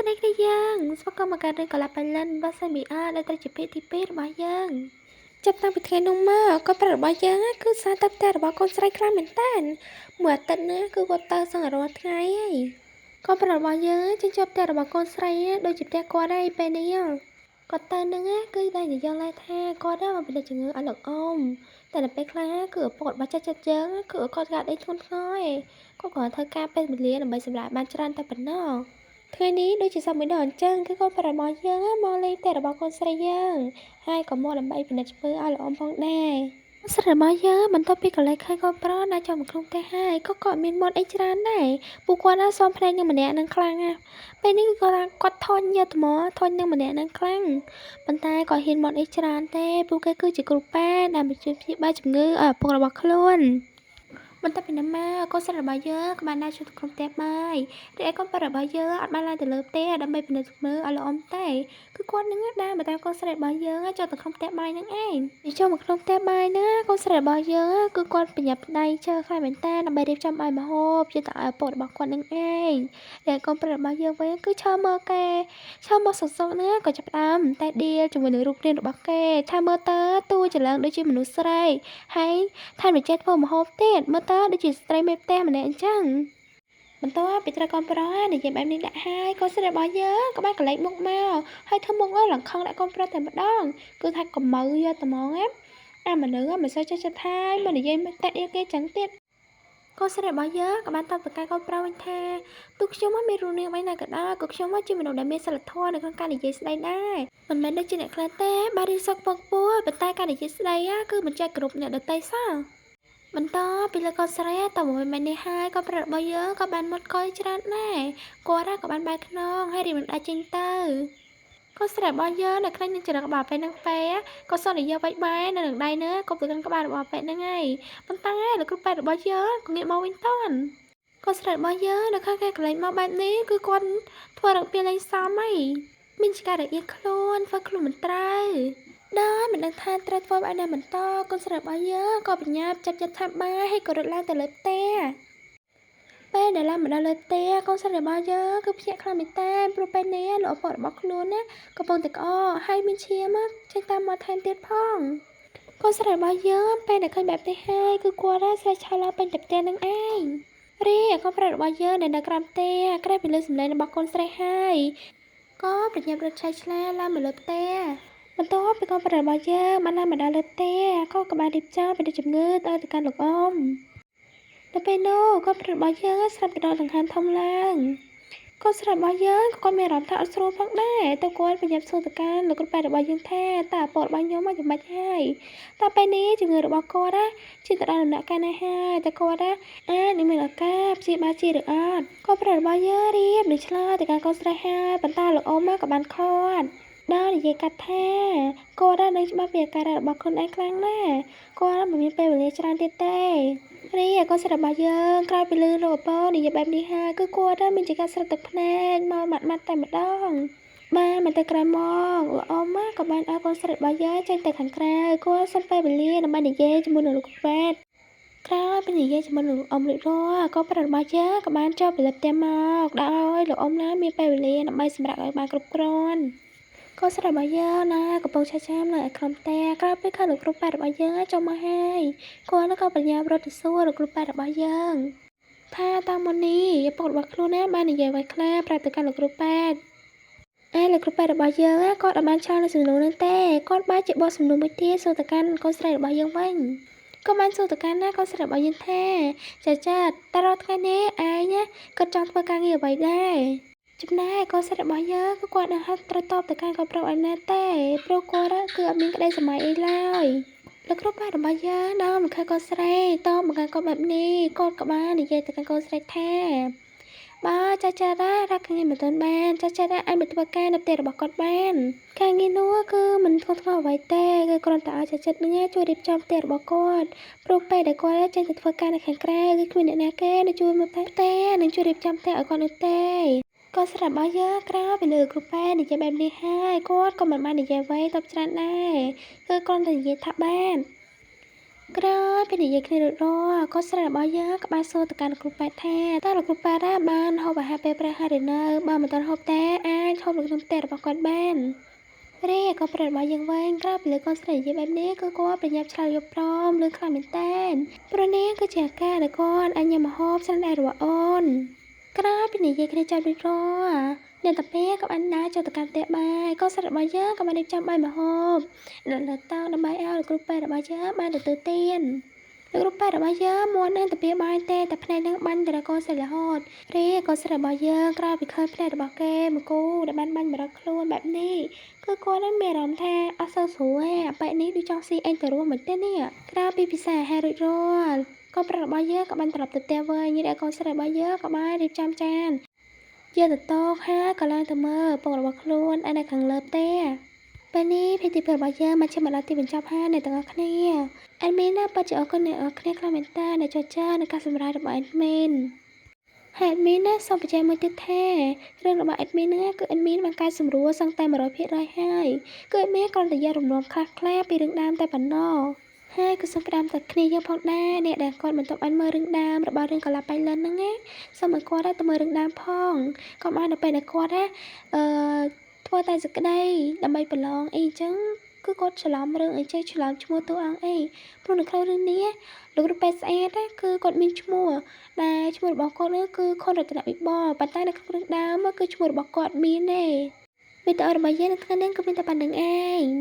ស្តីគ្នាយើងស្វាគមន៍មកកាន់រឿងកលាបលិនវ៉ាសាមីអាដែលត្រូវជាភាគទី2របស់យើងចាប់តាំងពីថ្ងៃនោះមកកូនប្រុសរបស់យើងគឺសារទៅផ្ទះរបស់កូនស្រីខ្លាំងមែនតើមួយអាទិត្យណាគឺគាត់ទៅសឹងរាល់ថ្ងៃហើយកូនប្រុសរបស់យើងចេញជាប់ផ្ទះរបស់កូនស្រីដូចជាផ្ទះគាត់ហើយពេលនេះគាត់ទៅនឹងគឺតែនិយាយឡើងថាគាត់មកពិនិត្យជំងឺឲ្យលោកអ៊ំតែដល់ពេលខ្លះគឺឪពុករបស់ចាស់ចិត្តយើងគឺគាត់កាត់ដេកធ្ងន់ធ្ងរឯងគាត់គ្រាន់ធ្វើការពេលវេលាដើម្បីសម្រាប់បានច្រើនតែប៉ុណ្ណោះថ្ងៃនេះដូចជាសប្តាហ៍មួយដងអញ្ចឹងគឺកូនប្រុសរបស់យើងមកលេងផ្ទះរបស់កូនស្រីយើងហើយក៏មកដើម្បីពិនិត្យជំងឺឲ្យលោកអ៊ំផងដែរស្រីរបស់យើងបន្ទាប់ពីកន្លែងឃើញកូនប្រុសណាចូលមកក្នុងផ្ទះហើយក៏គាត់មានមាត់អីច្រើនដែរពួកគាត់ណាស៊ាំភ្នែកនឹងម្នាក់នឹងខ្លាំងណាស់ពេលនេះគឺគាត់គាត់ធន់យកថ្មធន់នឹងម្នាក់នឹងខ្លាំងប៉ុន្តែគាត់ហ៊ានមាត់អីច្រើនទេពួកគេគឺជាគ្រូពេទ្យដែលមកជួយព្យាបាលជំងឺឲ្យឪពុករបស់ខ្លួនបន្ទាប់ពីនោះមកកូនស្រីរបស់យើងក៏បានដើរចូលទៅក្នុងផ្ទះបាយរីឯកូនប្រុសរបស់យើងអត់បានឡើងទៅលើផ្ទះដើម្បីពិនិត្យមើលឲ្យល្អទេគឺគាត់នឹងដើរមកតាមកូនស្រីរបស់យើងចូលទៅក្នុងផ្ទះបាយនឹងឯងចូលមកក្នុងផ្ទះបាយហ្នឹងកូនស្រីរបស់យើងគឺគាត់ប្រញាប់ដៃជើខ្លាំងមែនតើដើម្បីរៀបចំឲ្យម្ហូបយកទៅឲ្យឪពុករបស់គាត់នឹងឯងតែកូនប្រុសរបស់យើងវិញគឺឈរមើលគេឈរមកសុកសុកហ្នឹងក៏ចាប់ផ្ដើមតែដៀលជាមួយនឹងរូបរាងរបស់គេថាមើលទៅតួច្រឡឹងដូចជាមនុស្សស្រីហើយថែមមិនចេះធ្វើម្ហូបទៀតមើលទៅដូចជាស្ត្រីមេផ្ទះម្នាក់អញ្ចឹងបន្ទាប់ពីត្រូវកូនប្រុសនិយាយបែបនេះដាក់ហើយកូនស្រីរបស់យើងក៏បានកលែកមុខមកហើយធ្វើមុខឡើងខឹងដាក់កូនប្រុសតែម្ដងគឺថាកម្ៅយកតែហ្មងណាអាមនុស្សមិនសូវចេះចិត្តហើយមកនិយាយតែដៀលគេចឹងទៀតកូនស្រីរបស់យើងក៏បានតបទៅកាន់កូនប្រុសវិញថាទោះខ្ញុំមានរូបរាងបែបណាក៏ដោយក៏ខ្ញុំជាមនុស្សដែលមានសិលធម៌នៅក្នុងការនិយាយស្ដីដែរមិនមែនដូចជាអ្នកខ្លះទេបានរៀនសូត្រពងពោះប៉ុន្តែការនិយាយស្ដីគឺមិនចេះគោរពអ្នកដទៃសោះបន្តពីលើកូនស្រីតមួយមែននេះហើយកូនប្រុសរបស់យើងក៏បានមុតកយច្រើនដែរគាត់ក៏បានបែរខ្នងហើយរៀបមិនដាច់ចេញទៅកូនស្រីរបស់យើងនៅខ្លាញ់នឹងចរិតក្បាលពេលហ្នឹងពេលក៏សុំនិយាយបាច់បែរនៅនឹងដៃហ្នឹងក៏ទៅកាន់ក្បាលរបស់ពេលហ្នឹងហើយប៉ុន្តែលោកគ្រូពេទ្យរបស់យើងក៏ងាកមកវិញតាន់កូនស្រីរបស់យើងនៅខាងគេកន្លែងមកបែបនេះគឺគាត់ធ្វើរកពីលេងសមហើយមានចការរអៀលខ្លួនធ្វើខ្លួនមិនត្រូវដោយមិនដឹងថាត្រូវធ្វើបែបណាបន្តកូនស្រីរបស់យើងក៏បញ្ញាប់ចាប់ចិត្តថាបាយហើយក៏រត់ឡើងទៅលើផ្ទះពេលដែលឡើងមកដល់លើផ្ទះកូនស្រីរបស់យើងគឺភ្ញាក់ខ្លាំងមែនតើព្រោះពេលនេះលោកឪពុករបស់ខ្លួនណាកំពុងតែក្អកហើយមានឈាមចេញតាមមាត់ថែមទៀតផងកូនស្រីរបស់យើងពេលដែលឃើញបែបនេះហើយគឺគាត់ស្រែកឆោឡើងពេញតែផ្ទះនឹងឯងរីឯកូនប្រុសរបស់យើងដែលនៅក្រោមផ្ទះក្រែពីលើសំឡេងរបស់កូនស្រីហើយក៏ប្រញាប់រត់ឆៃឆ្លាឡើងមកលើផ្ទះបន្ទាប់ពីកូនប្រុសរបស់យើងបានឡើងមកដល់លើផ្ទះក៏ក៏បានរៀបចំពីជំងឺទៅទៅកាន់លោកអ៊ំដល់ពេលនោះកូនប្រុសរបស់យើងស្រាប់តែដកដង្ហើមធំឡើងកូនស្រីរបស់យើងក៏គាត់មានអារម្មណ៍ថាអត់ស្រួលផងដែរទៅគាត់ប្រញាប់សួរទៅកាន់លោកគ្រូពេទ្យរបស់យើងថាតើឪពុករបស់ខ្ញុំមកយ៉ាងម៉េចហើយតើពេលនេះជំងឺរបស់គាត់ណាជាទៅដល់ដំណាក់កាលណាហើយតើគាត់ណាអាចនឹងមានឱកាសព្យាបាលជាឬអត់កូនប្រុសរបស់យើងរៀបនឹងឆ្លើយទៅកាន់កូនស្រីហើយប៉ុន្តែលោកអ៊ំក៏បានខាត់ដល់និយាយកាត់ថាគាត់នឹងច្បាស់ពីអាការៈរបស់ខ្លួនឯងខ្លាំងណាស់គាត់មិនមានពេលវេលាច្រើនទៀតទេរីឯកូនស្រីរបស់យើងក្រោយពីលឺលោកឪពុកនិយាយបែបនេះហើយគឺគាត់មានជាការស្រឹកទឹកភ្នែកមកម៉ាត់ម៉ាត់តែម្ដងបានមកទៅក្រោយមកលោកអ៊ំក៏បានឲ្យកូនស្រីរបស់យើងចេញទៅខាងក្រៅគាត់សុំពេលវេលាដើម្បីនិយាយជាមួយនឹងលោកពេទ្យក្រោយពីនិយាយជាមួយនឹងលោកអ៊ំរួចរាល់កូនប្រុសរបស់យើងក៏បានចូលផលិតផ្ទះមកដោយលោកអ៊ំណាមានពេលវេលាដើម្បីសម្រាកឲ្យបានគ្រប់គ្រាន់កូនស្រីរបស់យើងណាកំពុងឆាចាំនៅឯក្រុមផ្ទះក្រោយពេលឃើញលោកគ្រូពេទ្យរបស់យើងចូលមកហើយគាត់ក៏បញ្ញារត់ទៅសួរលោកគ្រូពេទ្យរបស់យើងថាតាមមុននេះឪពុករបស់ខ្លួនណាបាននិយាយអ្វីខ្លះប្រាប់ទៅកាន់លោកគ្រូពេទ្យឯលោកគ្រូពេទ្យរបស់យើងគាត់អត់បានឆ្លើយនៅសំណួរនោះទេគាត់បានជាបោះសំណួរមួយទៀតសួរទៅកាន់កូនស្រីរបស់យើងវិញក៏បានសួរទៅកាន់ណាកូនស្រីរបស់យើងថាចាចាតើរាល់ថ្ងៃនេះឯងគាត់ចង់ធ្វើការងារអ្វីដែរចំណែកកូនស្រីរបស់យើងគឺគាត់នឹងហត់ត្រូវតបទៅកាន់កូនប្រុសឲ្យណាទេព្រោះគាត់គឺអត់មានក្តីសម័យអីឡើយលោកគ្រូពេទ្យរបស់យើងដល់មកឃើញកូនស្រីតបមកកាន់កូនបែបនេះគាត់ក៏បាននិយាយទៅកាន់កូនស្រីថាបើចាចារ៉ារកគ្នាមិនទាន់បានចាចារ៉ាអាចមកធ្វើការនៅផ្ទះរបស់គាត់បានការងារនោះគឺមិនធ្ងន់ធ្ងរអ្វីទេគឺគ្រាន់តែឲ្យចាចិត្តនឹងជួយរៀបចំផ្ទះរបស់គាត់ព្រោះពេលដែលគាត់ចេញទៅធ្វើការនៅខាងក្រៅគឺគ្មានអ្នកណាគេនៅជួយមើលផ្ទះនិងជួយរៀបចំផ្ទះឲ្យគាត់នោះទេកូនស្រីរបស់យើងក្រោយពីលើគ្រូពេទ្យនិយាយបែបនេះហើយគាត់ក៏មិនបាននិយាយអ្វីតបច្រើនដែរគឺគ្រាន់តែនិយាយថាបាន ក្រោយពីនិយាយគ្នារួចរាល់កូនស្រីរបស់យើងក៏បានសួរទៅកាន់លោកគ្រូពេទ្យថាតើលោកគ្រូពេទ្យបានហូបអាហារពេលព្រឹកហើយឬនៅបើមិនទាន់ហូបទេអាចហូបនៅក្នុងផ្ទះរបស់គាត់បានរីឯកូនប្រុសរបស់យើងវិញក្រោយពីលើកូនស្រីនិយាយបែបនេះគឺគាត់ប្រញាប់ឆ្លើយយល់ព្រមលឿនខ្លាំងមែនទែនព្រោះនេះគឺជាឱកាសដែលគាត់អាចញ៉ាំម្ហូបស្នាដៃរបស់អូនក្រោយពីនិយាយគ្នាចប់រួចរាល់អ្នកតាពីក៏បានដើរចូលទៅកាន់ផ្ទះបាយកូនស្រីរបស់យើងក៏បានរៀបចំបាយម្ហូបដាក់លើតុដើម្បីឲ្យលោកគ្រូពេទ្យរបស់យើងបានទទួលទានលោកគ្រូពេទ្យរបស់យើងមាត់នឹងតាពីបាយទេតែភ្នែកនឹងបាញ់ទៅដល់កូនស្រីរហូតរីឯកូនស្រីរបស់យើងក្រោយពីឃើញភ្នែករបស់គេមកគូដែលបានបាញ់មករកខ្លួនបែបនេះគឺគាត់នឹងមានអារម្មណ៍ថាអត់សូវស្រួលទេអាប៉ែនេះដូចចង់ស៊ីអញទៅរស់មិនទេនេះក្រោយពីពិសាអាហាររួចរាល់កូនប្រុសរបស់យើងក៏បានត្រឡប់ទៅផ្ទះវិញរីឯកូនស្រីរបស់យើងក៏បានរៀបចំចានយកទៅតុហើយក៏ឡើងទៅមើលឪពុករបស់ខ្លួនឯនៅខាងលើផ្ទះពេលនេះភាគទី2របស់យើងមកឈានមកដល់ទីបញ្ចប់ហើយអ្នកទាំងអស់គ្នា admin ណាពិតជាអរគុណអ្នកទាំងអស់គ្នាខ្លាំងមែនតើដែលចចានៅការសម្រាយរបស់ admin ហើយ admin ណាសូមបញ្ជាក់មួយទៀតថារឿងរបស់ admin ហ្នឹងគឺ admin បានកែសម្រួលសឹងតែ100%ហើយគឺ admin គ្រាន់តែយករំលំខ្លះៗពីរឿងដើមតែប៉ុណ្ណោះហើយក៏សូមផ្ដាំទៅគ្នាយើងផងដែរអ្នកដែលគាត់មិនទាន់បានមើលរឿងដើមរបស់រឿងកលាបៃលិនហ្នឹងណាសូមឲ្យគាត់ទៅមើលរឿងដើមផងកុំឲ្យនៅពេលដែលគាត់ណាអឺធ្វើតែសក្តីដើម្បីប្រឡងអីចឹងគឺគាត់ច្រឡំរឿងអីចេះច្រឡំឈ្មោះតួអង្គអីព្រោះនៅក្នុងរឿងនេះលោកគ្រូពេទ្យស្អាតណាគឺគាត់មានឈ្មោះដែលឈ្មោះរបស់គាត់នោះគឺខុនរតនវិបុលប៉ុន្តែនៅក្នុងរឿងដើមគឺឈ្មោះរបស់គាត់មានទេវីដេអូរបស់យើងនៅថ្ងៃនេះក៏មានតែប៉ុណ្្នឹងឯង។